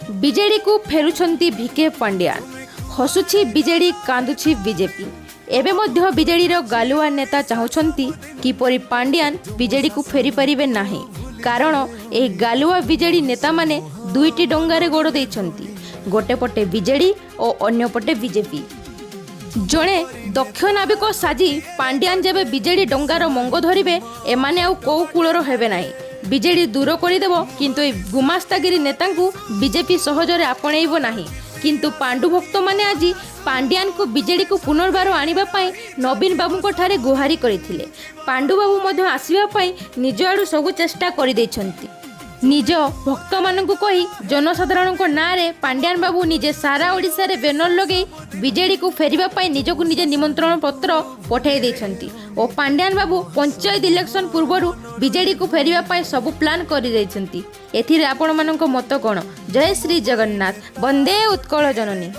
ବିଜେଡ଼ିକୁ ଫେରୁଛନ୍ତି ଭିକେ ପାଣ୍ଡିଆନ। ହସୁଛି ବିଜେଡ଼ି, କାନ୍ଦୁଛି ବିଜେପି। ଏବେ ମଧ୍ୟ ବିଜେଡ଼ିର ଗାଲୁଆ ନେତା ଚାହୁଁଛନ୍ତି କିପରି ପାଣ୍ଡିଆନ ବିଜେଡ଼ିକୁ ଫେରିପାରିବେ ନାହିଁ। କାରଣ ଏହି ଗାଲୁଆ ବିଜେଡ଼ି ନେତାମାନେ ଦୁଇଟି ଡଙ୍ଗାରେ ଗୋଡ଼ ଦେଇଛନ୍ତି, ଗୋଟେ ପଟେ ବିଜେଡ଼ି ଓ ଅନ୍ୟପଟେ ବିଜେପି। ଜଣେ ଦକ୍ଷ ନାବିକ ସାଜି ପାଣ୍ଡିଆନ ଯେବେ ବିଜେଡ଼ି ଡଙ୍ଗାର ମଙ୍ଗ ଧରିବେ, ଏମାନେ ଆଉ କୋଉ କୂଳର ହେବେ ନାହିଁ। ବିଜେଡ଼ି ଦୂର କରିଦେବ, କିନ୍ତୁ ଏହି ଗୁମାସ୍ତାଗିରି ନେତାଙ୍କୁ ବିଜେପି ସହଜରେ ଆପଣେଇବ ନାହିଁ। କିନ୍ତୁ ପାଣ୍ଡୁ ଭକ୍ତମାନେ ଆଜି ପାଣ୍ଡିଆନକୁ ବିଜେଡ଼ିକୁ ପୁନର୍ବାର ଆଣିବା ପାଇଁ ନବୀନ ବାବୁଙ୍କ ଠାରେ ଗୁହାରି କରିଥିଲେ। ପାଣ୍ଡୁବାବୁ ମଧ୍ୟ ଆସିବା ପାଇଁ ନିଜ ଆଡ଼ୁ ସବୁ ଚେଷ୍ଟା କରିଦେଇଛନ୍ତି। ନିଜ ଭକ୍ତମାନଙ୍କୁ କହି ଜନସାଧାରଣଙ୍କ ନାଁରେ ପାଣ୍ଡିଆନ ବାବୁ ନିଜେ ସାରା ଓଡ଼ିଶାରେ ବ୍ୟାନର ଲଗେଇ ବିଜେଡ଼ିକୁ ଫେରିବା ପାଇଁ ନିଜକୁ ନିଜେ ନିମନ୍ତ୍ରଣ ପତ୍ର ପଠାଇ ଦେଇଛନ୍ତି ଓ ପାଣ୍ଡିଆନ ବାବୁ ପଞ୍ଚାୟତ ଇଲେକ୍ସନ ପୂର୍ବରୁ ବିଜେଡ଼ିକୁ ଫେରିବା ପାଇଁ ସବୁ ପ୍ଲାନ୍ କରିଦେଇଛନ୍ତି। ଏଥିରେ ଆପଣମାନଙ୍କ ମତ କ'ଣ? ଜୟ ଶ୍ରୀ ଜଗନ୍ନାଥ, ବନ୍ଦେ ଉତ୍କଳ ଜନନୀ।